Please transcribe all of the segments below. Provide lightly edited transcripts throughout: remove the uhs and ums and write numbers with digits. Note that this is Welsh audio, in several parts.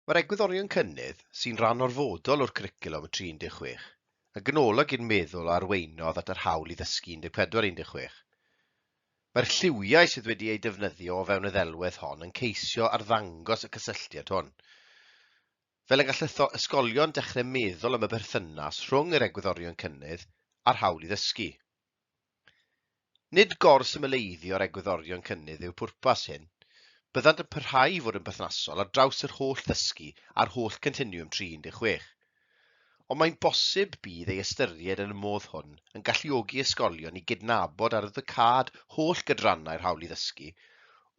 Mae'r egwyddorion cynnydd, sy'n rhan orfodol o'r cwricwlwm y 3-16, yn ganolog i'r meddwl a arweinodd at yr hawl i ddysgu 14-16. Mae'r lliwiau sydd wedi eu defnyddio o fewn y ddelwedd hon yn ceisio arddangos y cysylltiad hwn. Fel y gall ysgolion dechrau meddwl am y berthynas rhwng yr egwyddorion cynnydd a'r hawl i ddysgu. Nid gor-symleiddio'r egwyddorion cynnydd yw pwrpas hyn. Byddant yn parhau i fod yn berthnasol ar draws yr holl ddysgu a'r holl Continwwm 3-16. Ond mae'n bosib bydd ei ystyried yn y modd hwn yn galluogi ysgolion i gydnabod arwyddocâd holl gydrannau'r hawl i ddysgu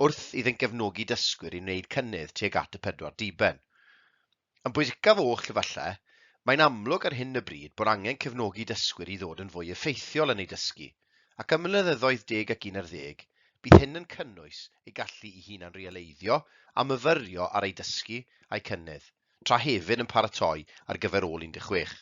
wrth iddynt gefnogi dysgwyr i wneud cynnydd tuag at y pedwar diben. Yn bwysicaf oll efallai, mae'n amlwg ar hyn o bryd bod angen cefnogi dysgwyr i ddod yn fwy effeithiol yn eu dysgu, ac ym mlynyddoedd deg ac un ar ddeg, bydd hyn yn cynnwys eu gallu i hunan-realeiddio a myfyrio ar eu dysgu a'u cynnydd, tra hefyd yn paratoi ar gyfer ôl 16.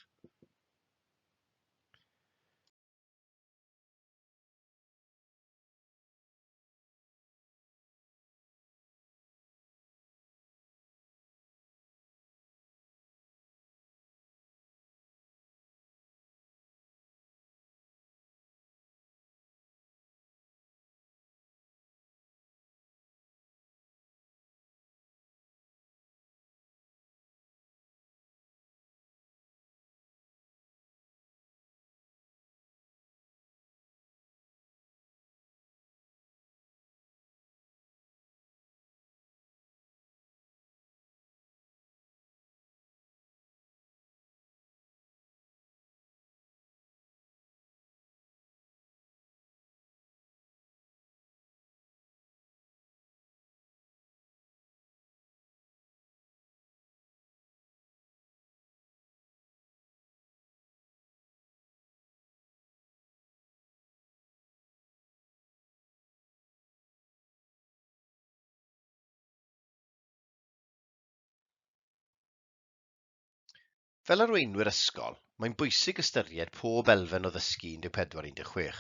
Fel arweinwyr ysgol, mae'n bwysig ystyried pob elfen o ddysgu 14-16.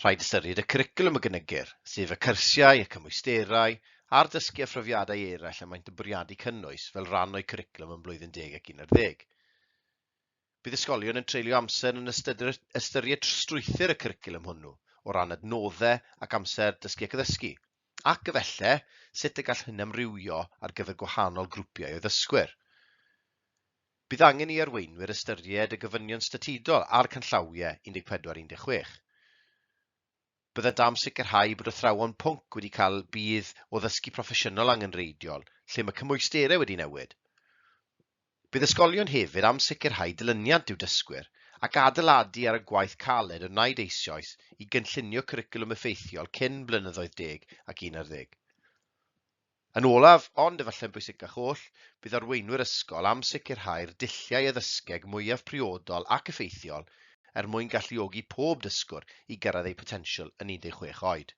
Rhaid ystyried y cwricwlwm a gynigir, sef y cyrsiau, y cymwysterau, a'r dysgu a phrofiadau eraill y maent yn bwriadu cynnwys fel rhan o'u cwricwlwm yn blwyddyn deg ac 11. Bydd ysgolion yn treulio amser yn ystyried strwythur y cwricwlwm hwnnw o ran adnoddau ac amser dysgu ac addysgu, ac efallai sut y gall hyn amrywio ar gyfer gwahanol grwpiau o ddysgwyr. Bydd angen i arweinwyr ystyried y gofynion statudol a'r canllawiau 14-16. Byddant am sicrhau bod athrawon pwnc wedi cael budd o ddysgu proffesiynol angenrheidiol lle mae cymwysterau wedi newid. Bydd ysgolion hefyd am sicrhau dilyniant i'w dysgwyr ac adeiladu ar y gwaith caled a wnaed eisoes i gynllunio cwricwlwm effeithiol cyn blynyddoedd deg ac 11. Yn olaf, ond efallai'n bwysicach oll, bydd arweinwyr ysgol am sicrhau'r dulliau addysgeg mwyaf priodol ac effeithiol er mwyn galluogi pob dysgwr i gyrraedd eu potensial yn 16 oed.